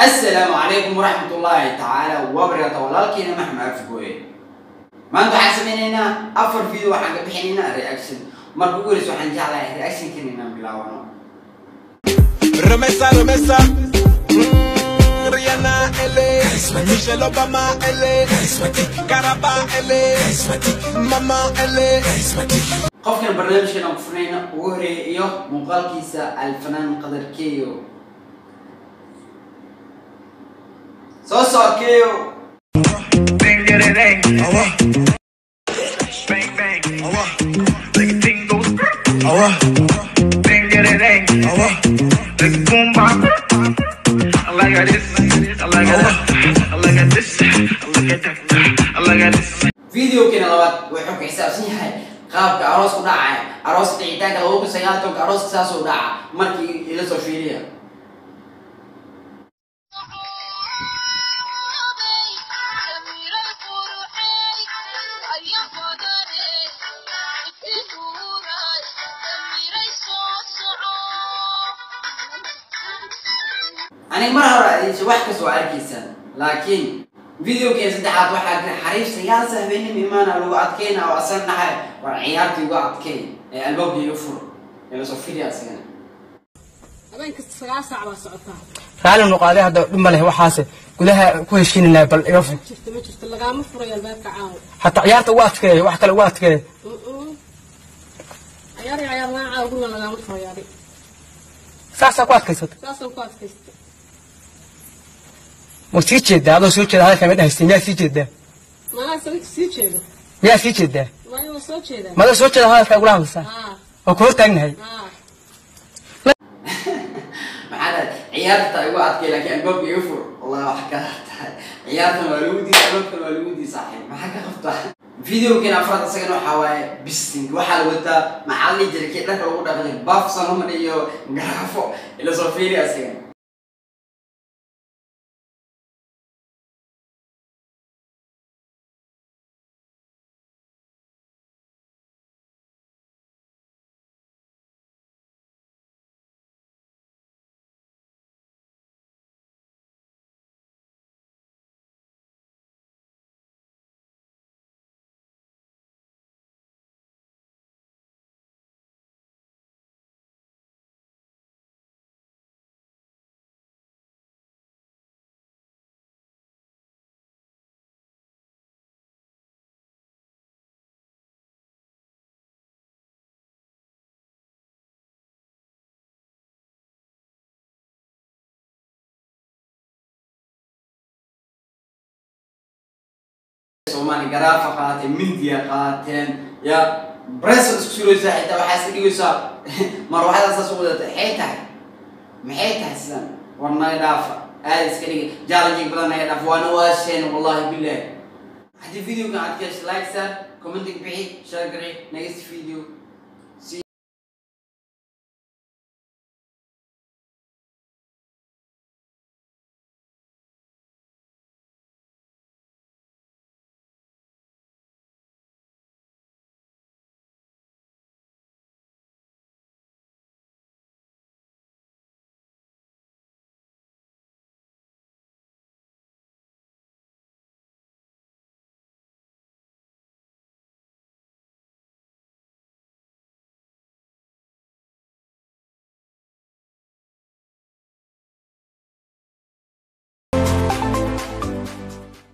Assalaamu calaykum waraxmatullaahi tacaala wabarakaatu. Walaalkiina Maxmed Afgooye. Maanta waxaan sameynaynaa 4 video, waxaan ka bixinaynaa reaction. Marka ugu horeysa waxaan jeclahay reactionkan inaan bilaabano. Remesa, remesa. Rihanna, elle, Michelle Obama, elle, Caraba, elle, Mama, elle. Qofkan barnaamijkan aan ku furnayna ugu horeeya iyo muuqaalkiisa, Alfanaan Qadar Keyo. Soo soco, Keyo. Bang, bang, bang, bang. Like a thing goes. Bang, bang. Like boom, bap. I like this. I like that. I like this. I like that. I like this. Videokeena labaad wuxuu ku xisaabsan yahay qaabka aroos u dhacaya, aroos dhicitaanka 2019-ka. Arooska saas u dhaca, markii ila soo fiiriya. Aniga mar hore idin wax kasta waa arkaysaan, laakiin videokeena saddexaad waxaa jira xariif 9 habeenimo imaana lagu adkeyna oo asan dhahay: "War ciyaartii igu adkey ee albaabka iga fur." Ila soo fiiriya asigana. Habeen kasta 9 saac baa socotaa. Raali noqaaday, hadda dhib ma leh, waxaase gudaha ku heshiinaynaa, bal iga fur. Jirto ma jirto, lagaama furayo albaabka caawa. Hataa ciyaarta ugu adkeeya, wax kale ugu adkeeya. Ciyaar iyo ciyaar laan, caawa gurigan lagaama furayo adi. Saasaa ku adkaysata? Saasaan ku adkaysta. Ma sii jeedaa? Adoo soo jeeda hadalka ma dhahaysay, miyaa sii jeedaa? Maanaa sababta sii jeedo. Miyaa sii jeedaa? Maayo, waa soo jeedaa. Madoo soo jeeda hadalka ugula hadlaysaa? Haa. Oo ku hortaagnahay. Haa. Maxaa dhahay? Ciyaarta igu adkay laakiin albaabka iga fur. Wallahi wax kala tahay, ciyaartan waa lagu diiday, albaabkan waa lagu diiday. Saaxiib, maxaa ka qabtaa? Videokan afraad isagana waxaa waaye bising, waxaa la wataa, maxaa la dhihi jiray, kii dharka lagu dhaqay, baaf sanoman iyo garaafo. Ila soo fiiri asigana. Soomaali garaafa qaateen, mindiya qaateen, ya breso isku suraysaa, xitaa waxaa iska dhigaysaa marwaxada saas u wadata. Maxay tahay? Maxay tahay sidan? War naga dhaafa, aada iska dhigay challenge badan, naga dhaafa, waana waasheen, wallahi billahi. Haddii videogan aad ka heshay, like saar, commenting bixi, share gari. Next video.